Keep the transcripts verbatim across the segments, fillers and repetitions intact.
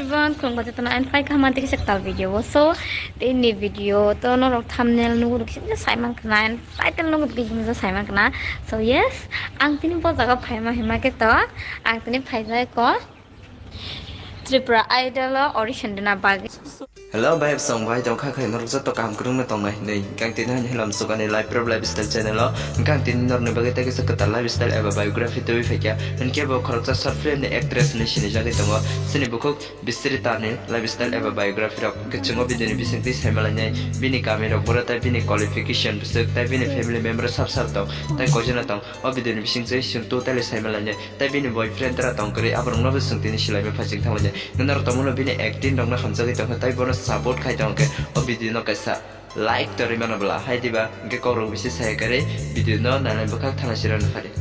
Everyone, khulumkha jotono, and phai kaham tei kisa kwtal video o. So, tini video to norok thumbnail nugo rok kisa sai man khna, and title nugo rok kisa sai man khna. So yes, ang tini bo jaga phaima hima khe to, ang tini phaijai ko Tripura Idol o audition dina bagwi. Hello, bai song bai tong kha khai norok joto kaham kwrwngno tongnai hinwi. Hwnkhe ang tini hani hilam sukani Life Proof Lifestyle channel o. Hwnkhe ang tini norokni bagwi tei kisa kwtal lifestyle eba biography twiwi phaikha. Hwnkhe bo khoroksa short film ni actress hinwi sinijagwi tongo. Chini bukhuk Bisritani lifestyle eba biography rok. Hwnkhe chwng o video ni bisingtwi saimalainai bini kami rok, boro tei bini qualification bwswk tei bini family member sab sab tong tei koijana tong. O video ni bisingtwi chwng totally saimalainai. Tei bini boyfriend dra tong kwrwi, aborokno bo chwng tini silaima phaising thanglainai. Norok tongmano bini acting rokno hamjagwi tongkha, tei bono support khai tongkhe o video no kaisa like torwi mano bwla. Hai diba, hwnkhe kokrok bisi saya kwrwi video no nailai bwkhak thana sirano phari.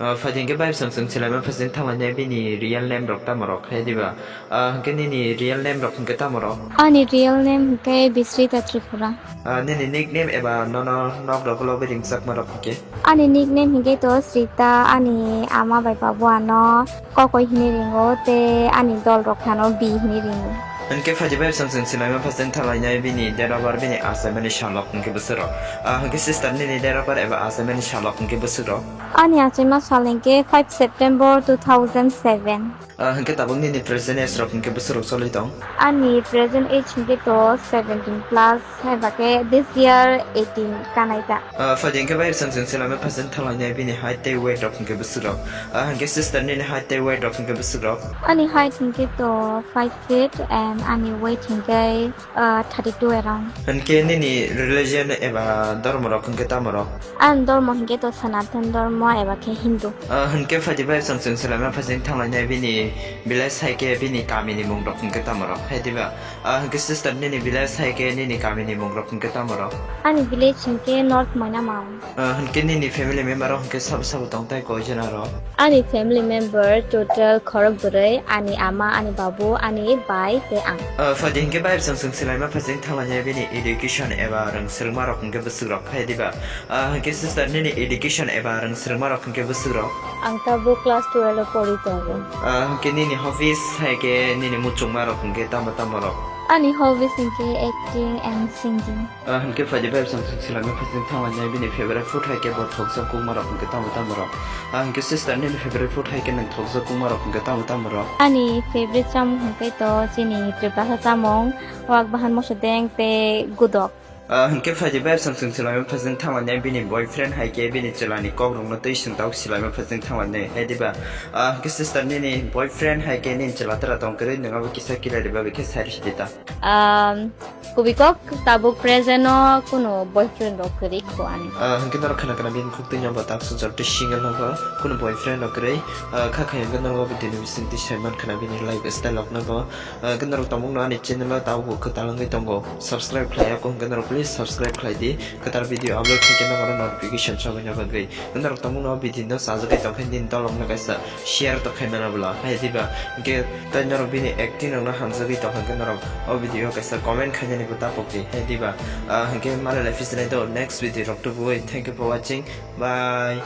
Ah, phaidi hwnkhe bai bwsang chwng silaima phaising thanglainai bini real name rok tamo rok, hai diba? Ah, hwnkhe nini real name rok hwnkhe tamo rok? Ani real name hwnkhe Bisrita Tripura. Ah, nini nickname eba nono nok rok ulo bai ringchakma rok hwnkhe? Ani nickname hwnkhe to Srita, ani ama bai babu ano Kokoi hinwi ringo, tei ani dol rok phano Bi hinwi ringo. Hwnkhe phaidi bai bwsang chwng silaima phaising thanglainai bini date of birth, bini achaimani salok hwnkhe bwswk rok. Ah, hwnkhe sister nini date of birth eba achaimani salok hwnkhe bwswk rok? Ani achaima sal hwnkhe five September two thousand seven. Ah, hwnkhe tabuk nini present age rok hwnkhe bwswk rok choli tong? Ani present age hwnkhe to seventeen plus, hai ba khe this year eighteen kanai ta. Ah, phaidi hwnkhe bai bwsang chwng silaima phaising thanglainai bini height tei weight rok hwnkhe bwswk rok? Ah, hwnkhe sister nini height tei weight rok hwnkhe bwswk rok? Ani height hwnkhe to five feet and ani weight hwnkhe ah, thirty two around. Hwnkhe nini religion eba dhormo rok hwnkhe tamo rok? Ani dhormo hwnkhe to Sanatan dhormo eba khe Hindu. Ah, hwnkhe phaidi bai bwsang chwng silaima phaising thanglainai bini village hai khe bini kami ni mung rok hwnkhe tamo rok? Hai diba? Ah, hwnkhe sister nini village hai khe nini kami ni mung rok hwnkhe tamo rok? Ani village hwnkhe North Moinamao. Ah, hwnkhe nini family member rok hwnkhe sabo sabo tong tai koi jona rok? Ani family member total khorok bwrwi, ani ama, ani babu, ani bai tei ang. Ah, phaidi hwnkhe bai bwsang chwng silaima phaising thanglainai bini education eba rwng swrwngma rok hwnkhe bwswk rok, hai diba? Ah, hwnkhe sister nini education eba rwng swrwngma rok hwnkhe bwswk rok? Ang tabuk class twelve o pori tongo. Ah, hwnkhe nini hobbies hai khe nini muchungma rok hwnkhe tamo tamo rok? Ani hobbies hwnkhe acting and singing. Ah, hwnkhe phaidi bai bwsang chwng silaima phaising thanglainai bini favorite food hai khe bo thokjak kukma rok hwnkhe tamo tamo rok? Ah, hwnkhe sister nini favorite food hai khe nwng thokjak kukma rok hwnkhe tamo tamo rok? Ani favorite chamung hwnkhe to chini Tiprasa chamung, wak bahan moso deng tei gudok. Ah, hwnkhe phaidi bai bwsang chwng silaima phaising thanglainai bini boyfriend hai khe bini chwla ni kok rokno twi swng tabuk silaima phaising thanglainai, hai diba? Ah, hwnkhe sister nini boyfriend hai khe nini chwla tara tong kwrwi, nwng abo kisa kila riba bai khe sai rwsidi ta. Um, kubui kok tabuk present o kuno boyfriend rok kwrwi kho ani. Ah, hwnkhe norok khana khana bini khuk twi no bo tak sujak tei single no bo kuno boyfriend rok kwrwi. Ah, kha khai hwnkhe norok bo tini bising twi sai man khana bini lifestyle rok no bo. Ah, hwnkhe norok tongmung no ani channel o tabuk bo kwtal wngwi tongo. Subscribe khlai ya kho hwnkhe norok please subscribe khlai di. Kwtal video upload khe khe norok notification chogwi no bagwi. Norok tongmung no video no sajagwi tongkhe nini dolok no kaisa share to khaimano bwla, hai diba? Hwnkhe tei norok bini acting rokno hamjagwi tongkha hwnkhe norok o video o kaisa comment khainani bo tapok di, hai diba? Ah, hwnkhe malai lai phi sinai do next video rok tubui. Thank you for watching. Bye.